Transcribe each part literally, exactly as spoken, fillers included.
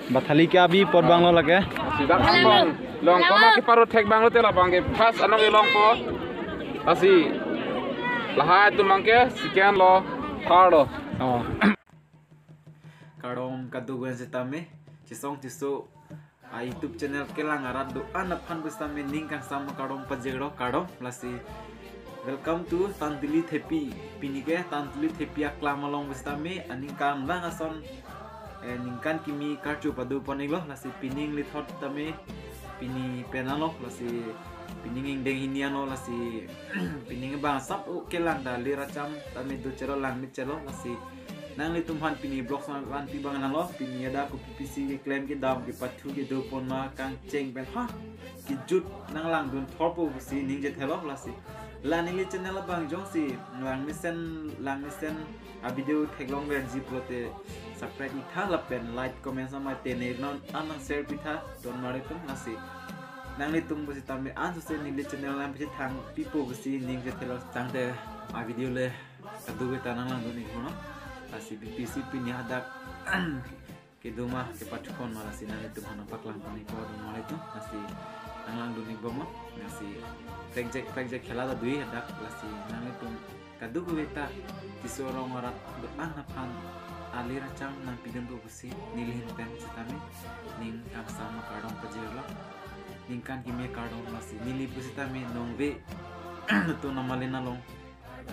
Bathali ke abi apot abang lo lake. Sidak abang. Longpo ma keparo thek abang lo te labang ke first anong ke longpo. Lasi lahai atum abang ke second lo, third lo. Oh. Kardom kadokave sitame, chesong cheso a YouTube channel kelang arat do-an aphan pusitame ning kangsam kardom pajirlo, kardom. Lasi welcome to Tantuli Thepi. Pini ke Tantuli Thepi aklam along pusitame aningkan lang ason, eh, ningkan kimi karcho pado pon-iklo. Lasi pining lithot tame pini pen anlo, lasi pining ingdeng hini anlo, lasi pining bang sap o kelang ta lir acham tame do chelo, langmit chelo. Lasi nanglitum aphan pini vlog sangvan pi abang nanglo, pini ada kopi pisi keklem kedam kepathu kedo pon ma kangcheng pen ha kejut nanglangdun thorpo pusi ningje thelo. Lasi la neli channel abang jongsi langmesen, langmesen a video theklong verji pulote subscribe iktha lapen like comment sama tene non anang share pitha don mari tum. Lasi nanglitum pusitame ansose neli channel nang pisi thang pipo pusi ningje thelo. Tangte a video le kadokave ta nanglangdun-ik mono. Lasi B P C pini hadak kedo ma kepathu pon ma, lasi nanglitum aphan nangpaklang pon-ikpo don mari tum. Lasi nanglangdun-ik bomnon. Lasi prekjak prekjak khela ta do-ik hadak. Lasi nanglitum kadokave ta keso arong arat do-an aphan alir acham nangpidunpo pusi nelihin pen sitame ning kangsam kardom pajirlo. Ningkan kimi kardom. Lasi neli pusitame nongve atum Namalin along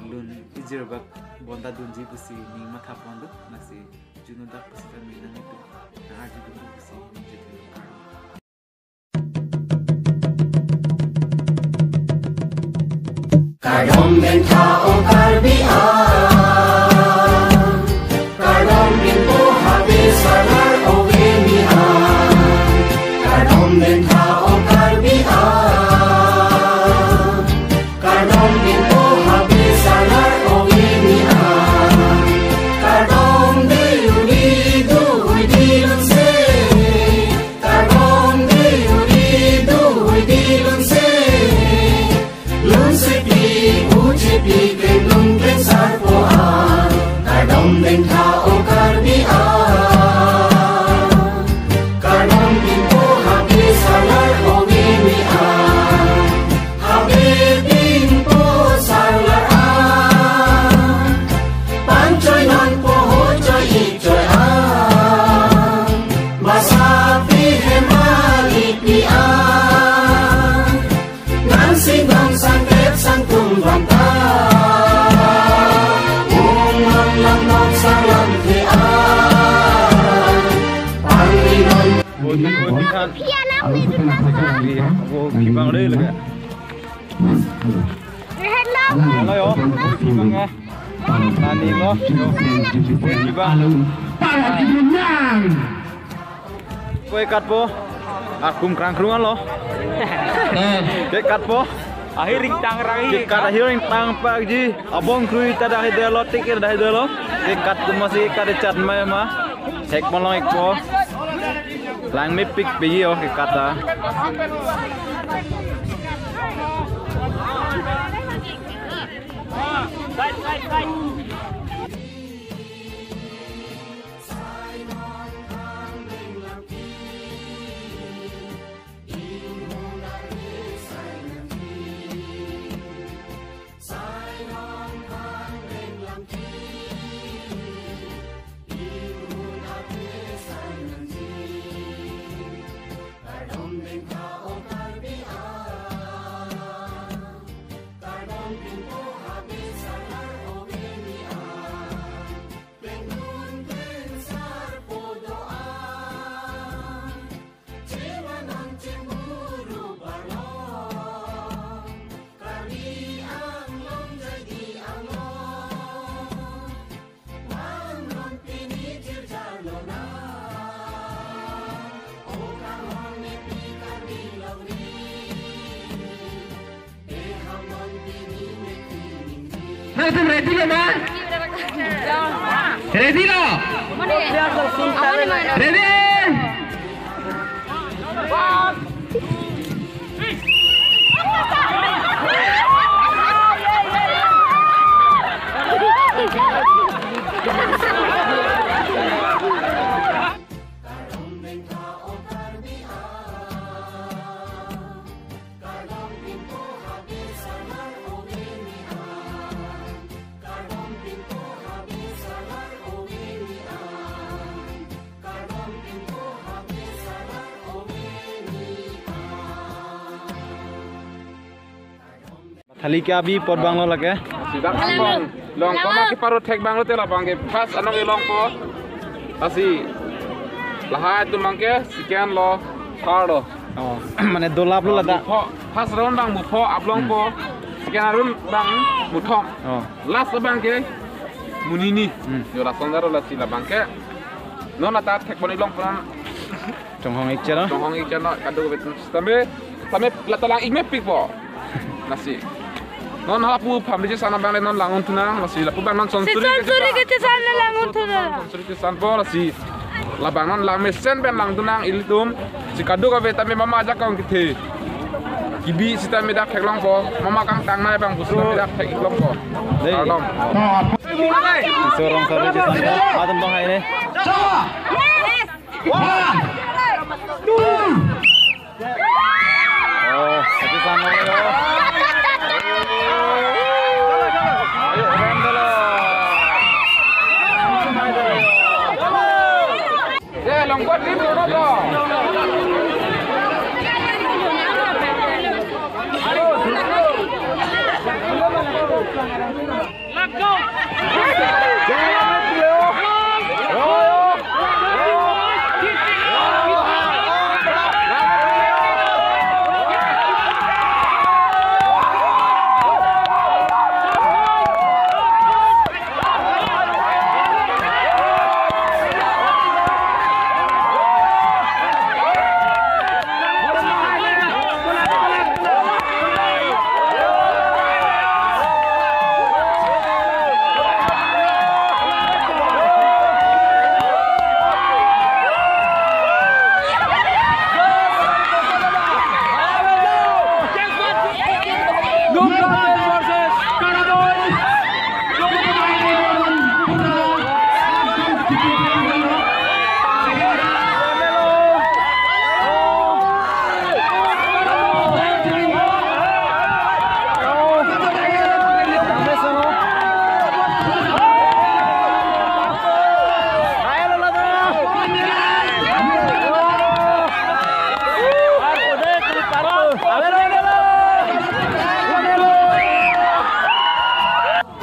lun ijir bak bonta dunji pusi ning matha pon do. Lasi junu dak pusitame nanglitum nang-arjudunpo pusi ningje thelo, kardom. Kardom bentha o Karbi a, kardom bimpo habe salar ove mi a, kardom bentha o Karbi a, kardom bimpo habe salar ove mi a, kardom de uri du udi lunse. Kardom de uri du udi lunse, lunsepi ujipi kengdung kengsarpo a, kardom bentha o Karbi a, kardom bimpo habe salar ove mi a. Habe bimpo salar a, panchoi nonpo ho choi-ik choi a, basa pi hemali pi a, nang singdong sangkep sangtum banta, ung nang lam nok salam the a, pangli non. Wo di, wo di khan. Wo kibang re lage. Hello yo. Kibang ya. Nani lo. Kibang. Ko ekatpo. Akum krang krung lo. Ekatpo. Ahir ringtang rang hi. Kekat ahir ringtang pakji. Abong krui ta dak hidelo, tik ta dak hidelo. Kekat tum masi kekat chat ma ma. Thek malong-ikpo. Langmepik pegi o kekat ta. Nah, itu ready lo, ma? Ready lo? Ready? Khali ke abi apot abang lo lake. Sidak abang. Longpo ma keparo thek abang lote labang ke first anong kelongpo. Lasi lahai atum abang ke second lo, third lo. Oh, mane dolap lo ladak. Mupho, first round abang mupho ablongpo. Second round abang muthom. Oh. Last abang ke munini. Hmm. Jo lason daro lasi labang ke. Non ata thek pon-ik longpo nang. Chonghong-ik chero. Chonghong-ik chero kadokave atum sitame, sitame la ta lang-ik mepikpo. Lasi. Non halapu family chesan abang le non lang-un thu nang, lasi lapu abang non sonsuri. Si sonsuri kechesan le lang-un thu nang. Sonsuri chesanpo lasi. Labang non lang mesen pen lang thu nang ilitum. Si kadokave tame mama ajakong kethe. Kebi sitame dak theklongpo. Mama kangtang nai abang pu sitame dak theklongpo. Dei. Kardom. Iso rongsori chesan. Atum tong hai ne. One, two. Oh, chesan lo. Ayo, rem dolo. Ya, longkot tim dolo dong.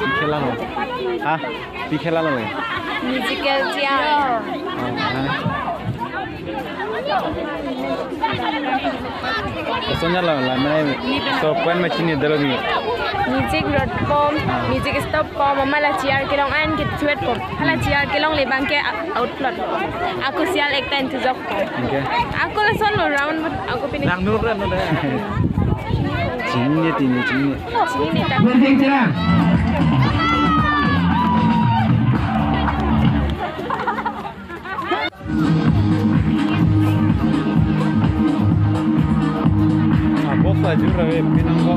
Pi khela lo? Ha? Pi khela lo? Musical chair. Oh, ha. Lason ya lo, la mane so point ma chinine dolo ni. Music rotpo, ah, music stoppo, mama la chair kelong an ke thuetpo. Hala chair kelongle abang ke a-, outplot. Ako sial ek tan thujok. Okay. Ako lason lo round, ako pini. Nang nur ran lo deh. Chinine, tini chinine. Chinine ta. Abo sa jur ave pinang ko.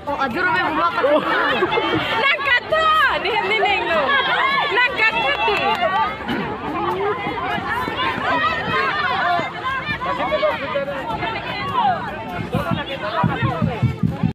Oh, ajur ave bulo ka.